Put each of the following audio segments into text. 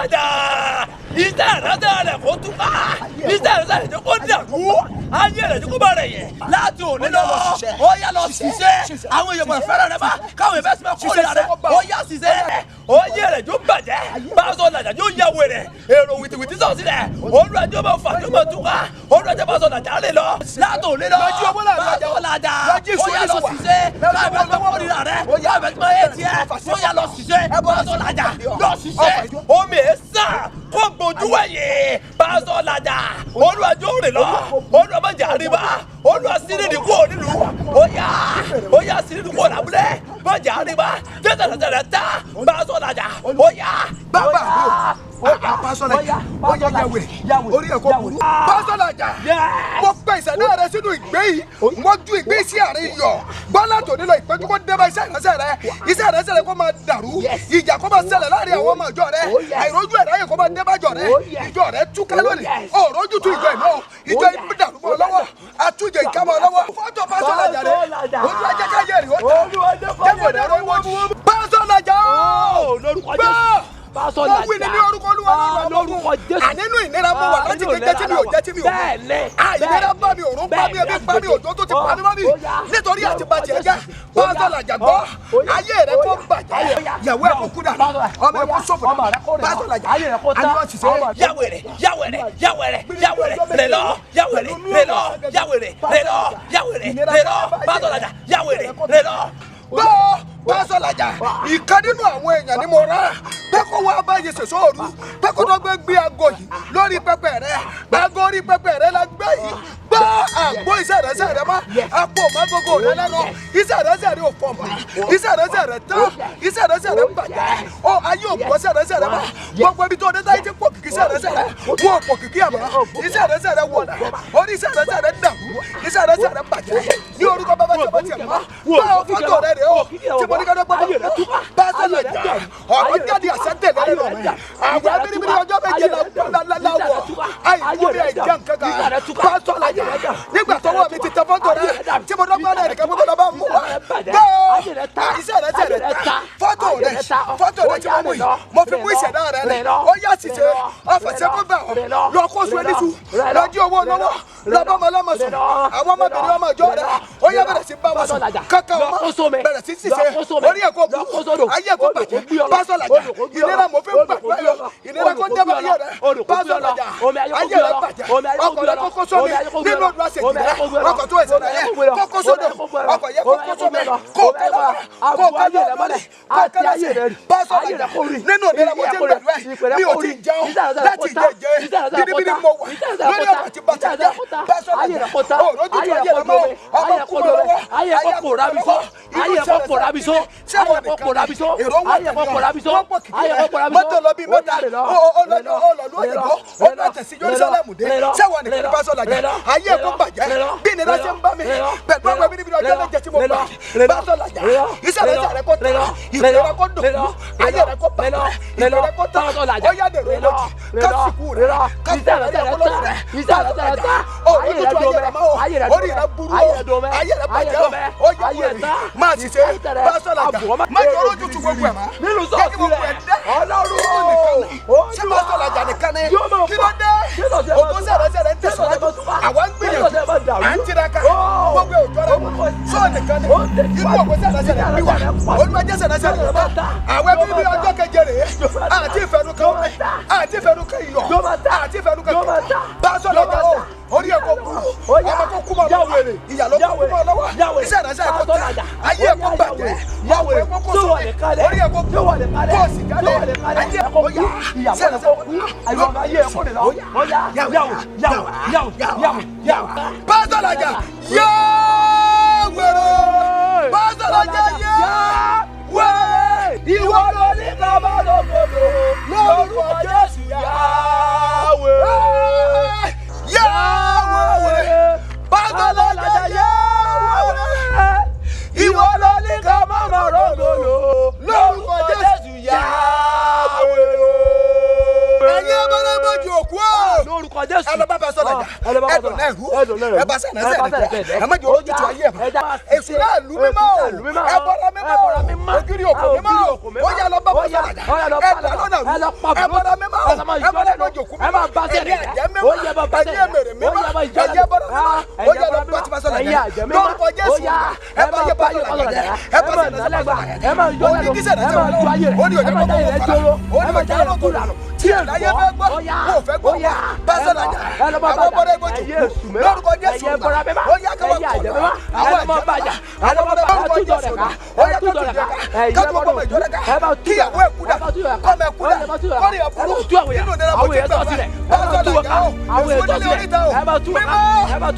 Làjà iṣẹ́ ìránṣẹ́ rẹ̀ kó túká, iṣẹ́ ìránṣẹ́ rẹ̀ kó dàrú, ayé rẹ̀ kó bá rẹ̀ yẹ láti òní lọ. Ó yá, lọ ṣiṣẹ́. Àwọn èèyàn gbọ́dọ̀ fẹ́ràn rẹ̀ bá káwọn èèyàn bẹ́ẹ̀ sì máa kórìíra rẹ̀. Ó yá, ṣiṣẹ́. Oyè rẹ̀ yóò bàjẹ́. Pásítọ̀ Làjà yóò ya wèrè. Èrò wìtìwìtì sọ̀ sílẹ̀. Olùwàjò máa fà tó máa túká. Olùwàjò pásítọ̀ Làjà lè lọ láti òní lọ. Pásítọ̀ Làjà, ó yá, lọ ṣiṣẹ́. Káwọn èèyàn máa kórìíra rẹ̀, káwọn èèyàn máa yé tiẹ̀. Ó yá, lọ ṣiṣẹ́. Pásítọ̀ Làjà, lọ ṣiṣẹ́. Omi ẹ̀ sàn kó gbójú wẹ̀yìn. Pásítọ̀ Làjà, olùwàjò rè lọ. Olùwàmọ̀jà àríwá, olùwà síríìdì kúrò nílùú. Ó yá, ó yá, síríìdì kúrò lábúlé, mọ̀jà àríwá tẹ́tẹ̀tẹ̀tẹ̀ tá. Pásítọ̀ Làjà, ó yá. Bàbá mi o, Pásítọ̀ Làjà, ó yá, yàwé orí ẹ̀ kò burú. Pásítọ̀ Làjà, mo pe ìṣẹ̀dá rẹ sínú ìgbé yìí. Mo ju ìgbé sí àárín iyọ̀ gbọ́lá tó nílò ìpẹ́jù kó dé bá iṣẹ́ ìránṣẹ́ rẹ. Iṣẹ́ ìránṣẹ́ rẹ kó máa dàrú, ìjà kó máa ṣẹlẹ̀ láàrin àwọn ọmọ ìjọ rẹ, àìrójú ẹ̀rọ ayé kó máa dé bájọ rẹ. Ìjọ rẹ túká lónìí, òrójú tún ìjọ ìmọ̀, ìjọ ìdàrú mọ́ lọ́wọ́, àtúnjẹ ìkámọ́ lọ́wọ́. Fọ́tò Pásítọ̀ Làjà rẹ, ojú ajẹ́ káyé rẹ ó ta jẹ́kọ̀ọ́ ìdàrú iwájú. Pásítọ̀ Làjà gbọ́, mo wí ni ní orúkọ Olúwa lọ́rùn Lórúkọ Jésù. Ànínú ìnira mo wà láti kékeré tí mi ò jẹ́ tí mi ò mú. Àìnira bá mi, òrùn pa mi, ebi pa mi, òjò tó ti pa mí mọ́ mi nítorí àti bàjẹ́ jẹ́. Pásítọ̀ Làjà gbọ́, ayé rẹ kó bàjẹ́, yàwó ẹ̀ kó kú dànù, ọmọ ẹ̀ kó ṣòfò dànù. Pásítọ̀ Làjà, àníwá ṣiṣẹ́. Yàwèrè, yàwèrè, yàwèrè, yàwèrè rẹ lọ, yàwèrè rẹ lọ, yàwèrè rẹ lọ, yàwèrè rẹ lọ. Pásítọ̀ Làjà, yàwèrè rẹ lọ. Gbọ́, Pásítọ̀ Làjà, ìkan nínú àwọn èèyàn ni mo rán pé kó wá báyìí ṣèṣọ́ òru, pé kó tó gbé gbé aago yìí lórí pẹpẹ rẹ. Aago orí pẹpẹ rẹ la gbé yìí. Gbọ́, àgbo iṣẹ́ ìránṣẹ́ rẹ mọ́, àpò mọ́gógó rẹ lẹ́nu. Iṣẹ́ ìránṣẹ́ rẹ ò fọ̀ mọ́, iṣẹ́ ìránṣẹ́ rẹ tán, iṣẹ́ ìránṣẹ́ rẹ bàjẹ́. Ó ayé ò gbọ́ iṣẹ́ ìránṣẹ́ rẹ mọ́. Gbogbo ibi tó dé táyé ti pọ̀ kìkì iṣẹ́ ìránṣẹ́ rẹ, wọn ò pọ̀ kìkì àmọ́ iṣẹ́ ìránṣẹ́ rẹ wọ̀nà orí. Iṣẹ́ ìránṣẹ́ rẹ dàrú, iṣẹ́ ìránṣẹ́ rẹ bàjẹ́ ní orúkọ bàbá tí a bá tiẹ̀ mọ́. Báwo fọ́tò rẹ rè o tí mo ní ká ló gbọ́? Pásítọ̀ Làjà, ọ̀rọ̀ jáde, àṣẹ tẹ̀lé lẹ́nu mi. Àwọn abiribiri ọjọ́ 7 la wọ̀, àìkú mi, àìjẹ́ nǹkan kan. Pásítọ̀ Làjà, nígbà tọwọ́ mi ti tẹ fọ́tò rẹ tí mo dọ́gba rẹ nìkan gbogbo lọ́ba mú wa, gbọ́, iṣẹ́ rẹ tẹ̀ rẹ ta. Fọ́tò rẹ, fọ́tò rẹ tí mo mú yìí, mo fi mú ìṣẹ̀dá rẹ rẹ. Ó yá, ṣiṣẹ́ ọ̀fẹ̀sẹ̀ kó gbà ọ́ lọ, kó sùn ẹni sùn lọ, jí owó lọ́wọ́ lọ, bá ọmọ ọlọ́mọ sùn. Àwọn ọmọbìnrin ọmọ ìjọ rẹ, ó yá, bẹ̀rẹ̀ sí bá wọn sùn kankan. Ọmọ bẹ̀rẹ̀ sí ṣiṣẹ́, orí ẹ̀ kò burú, ayé kò bàjẹ́. Pásítọ̀ Làjà, ìlera mo fi ń gbàgbọ́ yọ, ìlera kò dé bá ayé rẹ. Pásítọ̀ Làjà, ayé rẹ bàjẹ́. Ọkọ̀ rẹ kókó sómi nínú ọdún àṣejì rẹ, ọkọ̀ tó ẹsẹ̀ rẹ kókó sódò, ọkọ̀ yẹ kókó sómi, kó kẹ́lẹ́, kó kẹ́lẹ́ lórí, kó kẹ́lẹ́ sí. Pásítọ̀ Làjà, nínú ìlera mo ti ń gbàdúrà yìí, mi ò tí ì jẹun láti jẹjẹ bíríbírí mo wà lórí ọkọ̀ tí bàtà jẹ́. Pásítọ̀ Làjà, òrójú tó ayé rẹ mọ́, ọmọ kú mọ́ lọ́wọ́, Ayé kò pòrábísó, ayé kò pòrábísó, ayé kò pòrábísó, ayé kò pòrábísó, ayé kò pòrábísó. Mọ́tò lọ bí mẹ́ta, ó lọ lọ òyìnbó, ó bá tẹ̀sí Jerusalem dé. Sẹ́wọ̀n nìkan ní Pásítọ̀ Làjà, ayé kò bàjẹ́ bí ìnira ṣe ń bá mi pẹ̀lú àwọn ẹbí níbi ọjọ́ 7 tí mo gbà. Pásítọ̀ Làjà, iṣẹ́ rẹ̀ rẹ̀ kò tán, ìpè rẹ̀ kò dùn, ayé rẹ̀ kò bàjẹ́, ìpè rẹ̀ kò tán. Ó yá, dèrò ìlọ́jì kásìkú rẹ̀, kásìkú rẹ̀ kó lórí rẹ̀. Pásítọ̀ Làjà, ó lójú tó ayé rẹ̀ máa orí rẹ̀ burú, ayé rẹ̀ bàjẹ́, ó yẹ wẹ̀rẹ̀ máa ṣiṣẹ́. Pásítọ̀ Làjà, má jẹ́ olójú tu gbogbo ẹ̀ mọ́, Nínú jẹ́ kí sọ́ọ̀sì gbogbo rẹ̀ ẹ̀ dẹ́. Ọlọ́run. Ṣé Pásítọ̀ Làjà nìkan ni? Kí ló dé? Ògùn sẹ̀rẹ̀sẹ̀rẹ̀ ń tẹ̀síwájú, àwa ń gbìyànjú, à ń tiraka, gbogbo ẹ̀ òjọ́ra. Sọ́ọ̀ nìkan ni inú ògùn sẹ̀rẹ̀sẹ̀rẹ̀ ń bí wa? Olúwàjẹ́ sẹ̀rẹ̀sẹ̀rẹ̀ nìkan. Àwọn ẹbí bí ọjọ́ keje rèé, àti ìfẹ́nu kan omi, àti ìfẹ́nu kan iyọ̀, àti ìfẹ́nu kan kẹ̀kẹ́. Pásítọ̀ Làjà o, orí ẹ̀ kò burú, ọmọ kò kú mọ́ lọ́wọ́, ìyá ló kú mọ́ lọ́wọ́, iṣẹ́ ìránṣẹ́ ẹ̀ kò tẹ̀, ayé ẹ̀ kò bàjẹ́, ọkọ̀ ẹ̀ kò kó sómi, orí ẹ̀ kò burú, kó o sì jáde, ayé ẹ̀ kò yá, iṣẹ́ ìránṣẹ́ kò tẹ̀. Pásítọ̀ Làjà, yóò wẹ̀rẹ̀. Pásítọ̀ Làjà, yóò wẹ̀rẹ̀. Ìwọ ló ní ká má lọ gbọdọ lórúkọ Jésù, Yahweh. Yahweh. Pásítọ̀ Làjà, Yahweh. Ìwọ ló ní ká má má rọgọlò lórúkọ Jésù, Yahweh. Ẹ̀yin abọ́lábọ́jú òkú o. Lórúkọ Jésù. Ẹ lọ bá Pásítọ̀ Làjà, ẹdùn náà rú, ẹ bá sẹ́nà sẹ́nà jẹ, ẹ má jẹ́ ojú tu ayé ẹ̀ mọ́. Èṣù náà lù mímọ́ o, ẹ bọ́ra mímọ́ o, ògiri òkú mímọ́ o. Ó yá, lọ bá Pásítọ̀ Làjà, ẹ dà lọ́nà rú, ẹ bọ́ra mímọ́. Ẹ̀yin èmèrè mímọ́, ẹ̀yin ẹbọra mímọ́, ó yá lọ bá ti pásítọ̀ Làjà jẹ́. Lórúkọ Jésù, ẹ bá yẹ pásítọ̀ Làjà jẹ́, ẹ bá ṣe ìránṣẹ́ pásítọ̀ Làjà jẹ́. Ó ní kí sẹ̀rẹ̀ sẹ̀rẹ̀ lọ́wọ́, ó ní òjò kọ́kọ́ wọ́n fara, ó ní òjò kọ́kọ́ lànà. Tí ẹ̀ láyé fẹ́ gbọ́, kò fẹ́ gbọ́, pásítọ̀ Làjà, àwọn bọ́dọ̀ ìbòjú, lórúkọ Jésù, ó yá káwọn kọ̀ àwọn àjẹ́, àwọn bọ́dọ̀ lórúkọ Jésù, ó yá káwọn tún ká tó gbọ́mọ ìjọ rẹ̀ ká kíyàwó ẹ̀ kú dà, kọ́mọ ẹ̀ kú dà, kọ́ni ẹ̀ burú, nínú ìnira mo ti gbà fún ẹ. Pásítọ̀ Làjà o, èso nílé oríta o, mímọ́,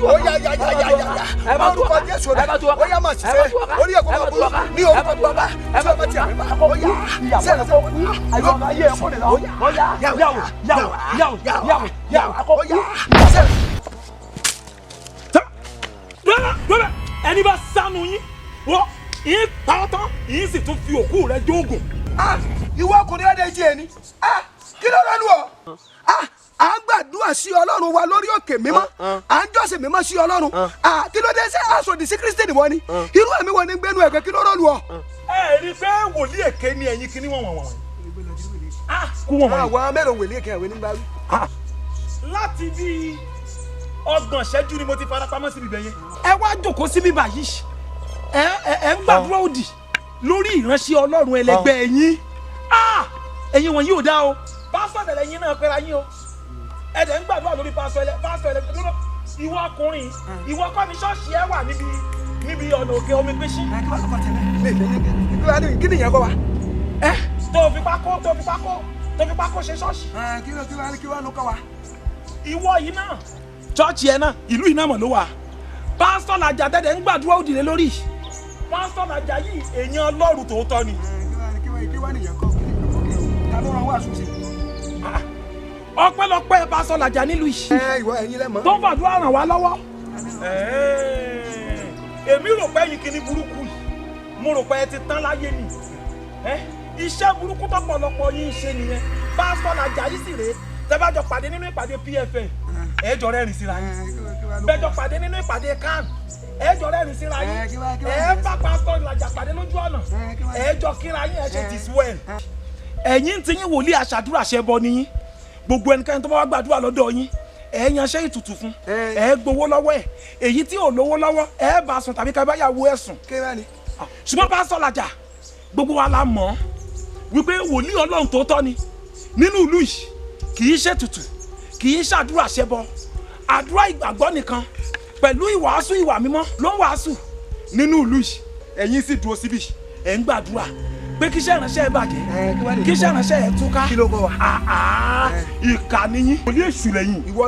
ó yá yá yá yá yá, lórúkọ Jésù rẹ̀, ó yá máa ṣiṣẹ́, orí ẹ̀kọ́ máa burú, ní orúkọ bàbá, tí ọmọ tí àmì bá, ó yá, sẹ́yìn sẹ́yìn, ó yá, yàwó, yàwó, yàwó, yàwó, ó yá, sẹ́yìn. Dọ́là ẹni bá sánú yín wọ́n yín pa ọ́ tán, yín sì tún fi òkú rẹ̀ jóògùn. Ìwọ ọkùnrin ẹ̀dẹ̀ jí ẹni, kí ló rọ́lù ọ? À ń gbàdúrà sí Ọlọ́run wa lórí òkè mímọ́, à ń jọ́sìn mímọ́ sí Ọlọ́run. Kí ló dé? Ṣé aṣòdì sí Kristi ni wọ́n ni? Irú ẹ̀mí wo ni gbénu ẹ̀gẹ́? Kí ló rọ́lù ọ? Ẹ rí i pé wòlíì èké ni ẹ̀yin kìíní wọ̀n wọ̀n wọ̀n. Kú wọ̀n wọ̀n. Àwọn mélòó wòlíì èké àwọn onígbà wí. Láti bí 30 ṣẹ́jú ni mo ti farapamọ́ síbi ibẹ̀ yẹn. Ẹ wá jókòó síbí báyìí, ẹ ẹ ń gbàdúrà òdì lórí ìránṣẹ́ Ọlọ́run ẹlẹgbẹ́ ẹ̀yin. Ẹ̀yin wọn yóò dá o. Pásítọ̀ tẹ̀lé yín náà pẹ́ra yín o. Ẹ dẹ̀ ń gbàdúrà lórí pásítọ̀ ẹlẹ pásítọ̀ ẹlẹ lọ́dọ̀. Ìwọ ọkùnrin, ìwọ kọ́ ni ṣọ́ọ̀ṣì ẹ wà níbi ọ̀nà òkè omi pínṣín. Kí nìyẹn kọ́ wa? Tó fi pákó ṣe ṣọ́ọ̀ṣì. Kí ló kọ́ wa? Ìwọ yìí náà, ṣọ́ọ̀ṣì ẹ náà, ìlú yìí náà mọ̀ ló wà. Pásítọ̀ Làjà tẹ̀lé ń gbàdúrà òdì lé lórí. Pásítọ̀ Làjà yìí, èèyàn Ọlọ́run tòótọ́ ni. Kí wá nìyẹn kọ́? Ta ló rán wàásù sí? Ọpẹ́lọpẹ́ pásítọ̀ Làjà nílùú yìí. Ẹ ìwọ ẹ̀yin lẹ mọ̀. Tó ń fàdúrà ràn wá lọ́wọ́. Èmi rò pé ẹ̀yin kìíní burúkú yìí, mo rò pé ẹ ti tán láyé ni. Iṣẹ́ burúkú tọ́pọ̀lọpọ̀ yín ń ṣe nìyẹn. Pásítọ̀ Làjà yìí sì rèé, tẹ́ bá jọ pàdé nínú ìpàdé PFN, ẹ jọ rẹ́rìn síra yín. Bẹ́jọ pàdé nínú ìpàdé CAN, ẹ jọ rẹ́rìn síra yín. Ẹ bá pásítọ̀ Làjà pàdé lójú ọ̀nà, ẹ jọ kíra yín, ẹ ṣe this well. Ẹ̀yin tí yín wòlíì aṣàdúrà ṣẹbọ nìyín. Gbogbo ẹnikẹ́ni tó bá wá gbàdúrà lọ́dọ̀ yín, ẹ yanṣẹ́ ìtùtù fún, ẹ gbowó lọ́wọ́ ẹ̀. Èyí tí ò lówó lọ́wọ́, ẹ bá sùn tàbí ká bá yàwó ẹ̀ sùn. Ṣùgbọ́n pásítọ̀ Làjà, gbogbo wa la mọ̀ wípé wòlíì Ọlọ́run tòótọ́ ni nínú ìlú yìí. Kì í ṣètùtù, kì í ṣàdúrà ṣẹbọ. Àdúrà ìgbàgbọ́ nìkan pẹ̀lú ìwàásù ìwà mímọ́ ló ń wàásù nínú ìlú yìí. Ẹ̀yin sì dúró síbí, ẹ̀ ń gbàdúrà pé kíṣẹ́ ìránṣẹ́ ẹ bàjẹ́, kíṣẹ́ ìránṣẹ́ ẹ túká. Kí ló kọ́ wa? Ìkà nìyí, wòlíì èṣù lẹ́yìn. Ìwọ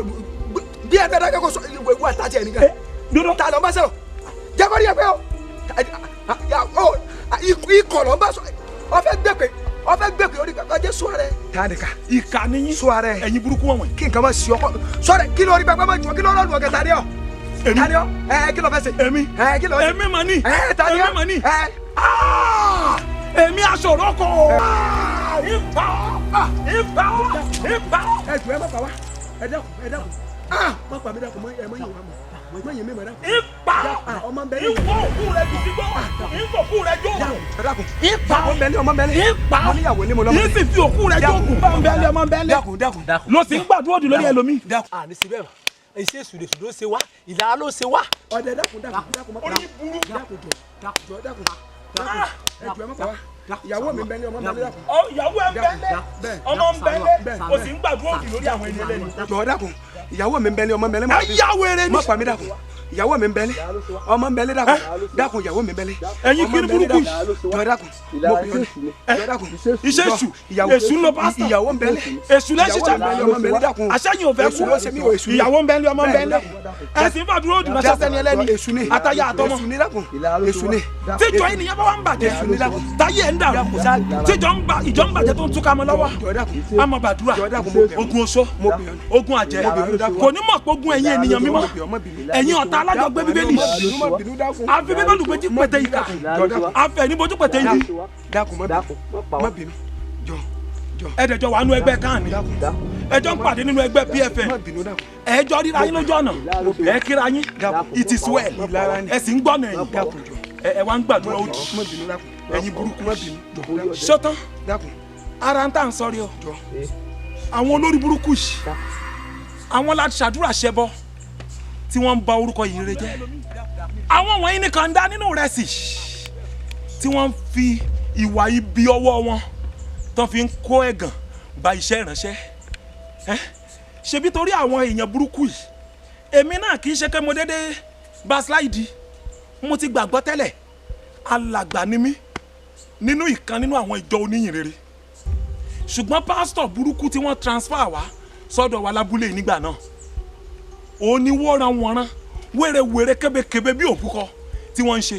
bí ẹ dáadáa kò sọ ìwọ ìwọ àtàtì ẹ̀ nìkan. Dúró. Ta ló ń bá sọ̀rọ̀? Jẹ́ kó rí ẹ pé o ikọ̀ ló ń bá sọ. Ọfẹ gbẹpẹ orí kankan jẹ sọ rẹ. Ta ni ká? Ìkà nìyí. Sọ rẹ. Ẹ̀yin burúkú wọ̀nyí. Kí nǹkan ma si ọkọ sọ rẹ, kí lórí pẹpẹ ma jọ, kí lórí ọlùwọ̀n kẹta ni ọ. Èmi. Ta ni ọ? Ẹ kí ló fẹ́ ṣe? Èmi. Ẹ kí ló fẹ́ ṣe? Èmi mà ní. Ẹ ta ni ọ? Èmi mà ní. Ẹ. Èmi aṣọ̀rọ̀ kọ. Ìpà ìpà ìpà. Ẹ jù ẹ má pa wá, ẹ dákun, ẹ dákun, má pa mí, dákun, ẹ má yìn wá mọ, má yìn mí mọ, dákun. Ìpà. Ọmọ ń bẹ ní. Ìwọ òkú rẹ jù sí gbọ́, ìwọ òkú rẹ jó. Ẹ dákun. Ìpà. Ọmọ ń bẹ ní, ọmọ ń bẹ ní. Ìpà. Mo níyàwó ní, mo lọ́mọ. Yìí sì fi òkú rẹ jókòó. Ọmọ ń bẹ lé, ọmọ ń bẹ lé. Dákun, dákun. Ló sì ń gbàdúrà òdì lórí ẹlòmíì. Dákun. À ní síbẹ̀ mọ́, iṣẹ́ èṣù lè ló ṣe wá, ìlara ló ṣe wá. Ọdẹ, dákun, dákun, dákun, má pa Orí burú. Dákun, jọ jọ, dákun, dákun, ẹ jù ẹ má pa wá, ìyàwó mi ń bẹ ní, ọmọ ń bẹ ní, dákun. Ọ ìyàwó ẹ ń bẹ lé, Bẹ́ẹ̀. ọmọ ń bẹ lé, Bẹ́ẹ̀. o sì ń gbàdúrà òdì lórí àwọn ẹni ẹlẹ́ni. Jọ, dákun, ìyàwó mi ń bẹ ní, ọmọ ń bẹ ní. Ẹ yá wèrè ni. Má pa mí, dákun, ìyàwó mi ń bẹ ní, ọmọ ń bẹ ní, dákun, dákun, ìyàwó mi ń bẹ ní. Ẹ̀yin Ọmọ kiri ń bẹ ní, burúkú dákun. yìí. Jọ, dákun, mo bì ọ́ ní. Jọ, dákun. Iṣẹ́ èṣù. Ìyàwó. Èṣù ń lo pásítọ̀. Ìyàwó ń bẹ ní. Èṣù lẹ́ Ìyàwó ṣiṣẹ́. mi ń bẹ ní, ọmọ ń bẹ ní, dákun. Àṣẹyìn ò fẹ́ Èṣù ló ṣe mí o, èṣù kú. ni. Ìyàwó ń bẹ lé, ọmọ ń bẹ lé, Bẹ́ẹ̀. ẹ sì ń fàdúrà òdì ránṣẹ́ sẹ́ni ẹlẹ́ni Èṣù ni. àtàyà àtọmọ. Èṣù ni, dákun, èṣù ni. Tíjọ ènìyàn bá wà ń bàjẹ́, Èṣù ni, dákun. táyé ẹ̀ ń dàrú, tíjọ ń ba ìjọ ń bàjẹ́ tó ń túká mọ́ lọ́wọ́, Jọ, dákun. a máa gbàdúrà. Jọ, dákun, mo bẹ̀ ọ́. Ogun oṣó, Mo bẹ̀ ọ́. ogun àjẹ́, Mo bẹ̀ ọ́, dákun. kò ní mọ̀ pé ogun ẹ̀yin ènìyàn mímọ́, Mo bẹ̀ ọ́, má bínú. ẹ̀yin ọ̀tá alájọgbé Bíbélì, Má bínú, má bínú, dákun. àfi Bíbélì péjú pété ìkà, Jọ, dákun. àfẹ ní bojú pété ibi. Dákun, má bínú, má bínú, jọ, jọ. Ẹ̀ẹ́dẹ̀jọ wà nínú ẹgbẹ́ kan ni ẹjọ́ ń pàdé nínú ẹgbẹ́ PFN. Má bínú, dákun. Ẹjọ́ ríra yín lójú ọ̀nà, ẹ kíra yín, it is well. Ìlara ni. Ẹ sì ń gbọ́nà ẹ̀yìn. Dákun, jọ. Ẹ wá ń gbàdúrà òdì. Má bínú, dákun. Ẹ̀yin burúkú. Má bínú, jọ, dákun. Ṣọ́tán. Dákun. Ara ń tà ń sọrí o. Jọ. Àwọn olórí burúkú yìí, Àwọn la ṣàdúrà ṣẹbọ tí wọ́n ń ba orúkọ yìí rere jẹ́. Àwọn wọ̀nyí ní kàńdá nínú ìrẹsì tí wọ́n ń fi ìwà ibi ọwọ́ wọn tó fi ń kó ẹ̀gàn ba iṣẹ́ ìránṣẹ́. Ṣebí torí àwọn èèyàn burúkú yìí, èmi náà kì í ṣe pé mo dédé baslide. Mo ti gbàgbọ́ tẹ́lẹ̀, alàgbà ni mí nínú ìkan nínú àwọn ìjọ oníyìn rere. Ṣùgbọ́n pásítọ̀ burúkú tí wọ́n transfer wá sọ́dọ̀ wa lábúlé nígbà náà, òun ni wọ́nranwọ̀nran wérewère kébékébé bí òbúkọ tí wọ́n ń ṣe,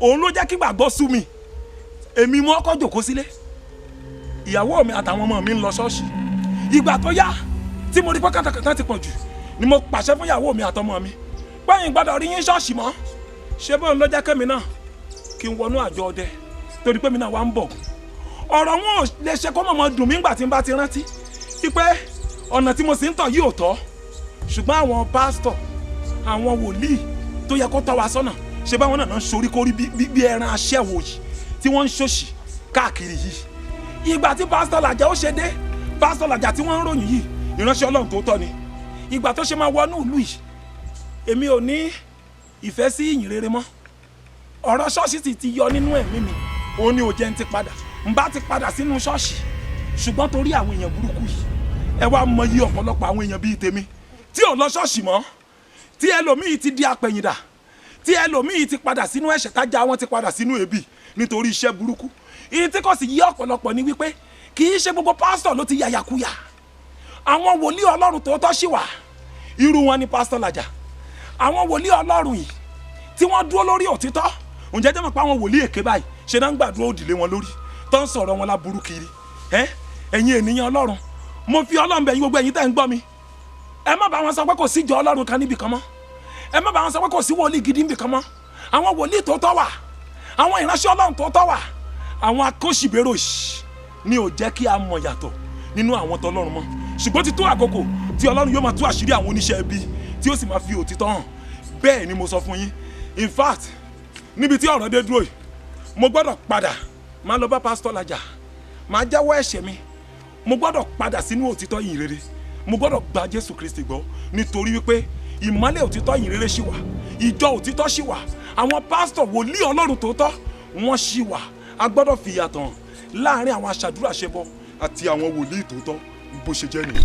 òun ló jẹ́ kí gbàgbọ́ sú mi. Èmi mọ́ ọkọ̀ jòkó sílé, ìyàwó mi àtàwọn ọmọ mi ń lọ ṣọ́ọ̀ṣì. Ìgbà tó yá tí mo rí pé kàtàkàtà ti pọ̀ jù ni mo pàṣẹ fún ìyàwó mi àtọmọ mi pẹ́yìn gbọ́dọ̀ rí yín ṣọ́ọ̀ṣì mọ́. Ṣé bóun ló jẹ́ kémi náà kí n wọnú àjọ ọdẹ, torí pé mi náà wá ń bọ̀. Ọ̀rọ̀ wọn ò lè ṣe kó mọ̀mọ́ dùn mí ńgbà tí n bá ti rántí wípé ọ̀nà tí mo sì ń tọ̀ yìí ò tọ́. Ṣùgbọ́n àwọn pásítọ̀, àwọn wòlíì tó yẹ kó tọ́ wa sọ́nà, ṣe báwọn náà ń soríkórí bí ẹran aṣẹ́wó yìí tí wọ́n ń ṣòṣì káàkiri yìí. Ìgbà tí pásítọ̀ Làjà ó ṣe dé, pásítọ̀ Làjà tí wọ́n ń ròyìn yìí, ìránṣẹ́ Ọlọ́run tó tọ́ ni. Ìgbà tó ṣe máa wọnú ìlú yìí, èmi ò ní ìfẹ́ sí ìyìn rere mọ́. Ọ̀rọ̀ ṣọ́ọ̀ṣì sì ti yọ nínú ẹ̀mí mi, òun ni ò jẹ́ ń ti padà. N bá ti padà sínú ṣọ́ọ̀ṣì, ṣùgbọ́n torí àwọn èèyàn burúkú yìí, ẹ wá mọyì ọ̀pọ̀lọpọ̀ àwọn èèyàn bíi tèmi tí ò lọ ṣọ́ọ̀ṣì mọ́, tí ẹlòmíì ti di apẹ̀yìndà, tí ẹlòmíì ti padà sínú ẹ̀ṣẹ̀, tájà wọn ti padà sínú ẹbí nítorí iṣẹ́ burúkú. Ìyí tí kò sì yí ọ̀pọ̀lọpọ̀ ni wípé kì í ṣe gbogbo pásítọ̀ ló ti yàyàkuyà. Àwọn wòlíì Ọlọ́run tòótọ́ ṣì wà, irú wọn ni pásítọ̀ Làjà. Àwọn wòlíì Ọlọ́run yìí tí wọ́n dúró lórí òtítọ́, ǹjẹ́ jẹ́ mọ̀ pé àwọn wòlíì èké báyìí ṣe náà ń gbàdúrà òdì lé wọn lórí, tó ń sọ̀rọ̀ wọn láburú kiri. Ẹ̀yin ènìyàn Ọlọ́run, mo fi Ọlọ́run bẹ̀ yín, gbogbo ẹ̀yin tẹ́ ń gbọ́ mi, ẹ má bá wọn sọ pé kò sí ìjọ Ọlọ́run kan níbì kan mọ́. Ẹ má bá wọn sọ pé kò sí wòlíì gidi níbì kan mọ́. Àwọn wòlíì tòótọ́ wà, àwọn ìránṣẹ́ Ọlọ́run tòótọ́ wà. Àwọn akóṣìbérò ni ò jẹ́ kí a mọ̀ yàtọ̀ nínú àwọn tọlọ́run mọ́. Ṣùgbọ́n ti tó àkókò tí Ọlọ́run yóò máa tú àṣírí àwọn oníṣẹ́ ibi, tí ó sì máa fi òtítọ́ hàn. Bẹ́ẹ̀ ni mo sọ fún yín. In fact, níbi tí ọ̀rọ̀ dé dúró yìí, mo gbọ́dọ̀ padà máa lọ bá pásítọ̀ Làjà, máa jẹ́wọ́ ẹ̀ṣẹ̀ mi. Mo gbọ́dọ̀ padà sínú òtítọ́ ìyìn rere. Mo gbọ́dọ̀ gba Jésù Kristi gbọ́, nítorí wípé ìmọ́lẹ̀ òtítọ́ ìyìn rere ṣì wà, ìjọ òtítọ́ ṣì wà, àwọn pásítọ̀ wòlíì Ọlọ́run tòótọ́ wọ́n ṣì wà. A gbọ́dọ̀ fi ìyàtọ̀ hàn láàrin àwọn aṣàdúrà ṣẹbọ àti àwọn wòlíì tòótọ́. Bó ṣe jẹ́ nìyẹn.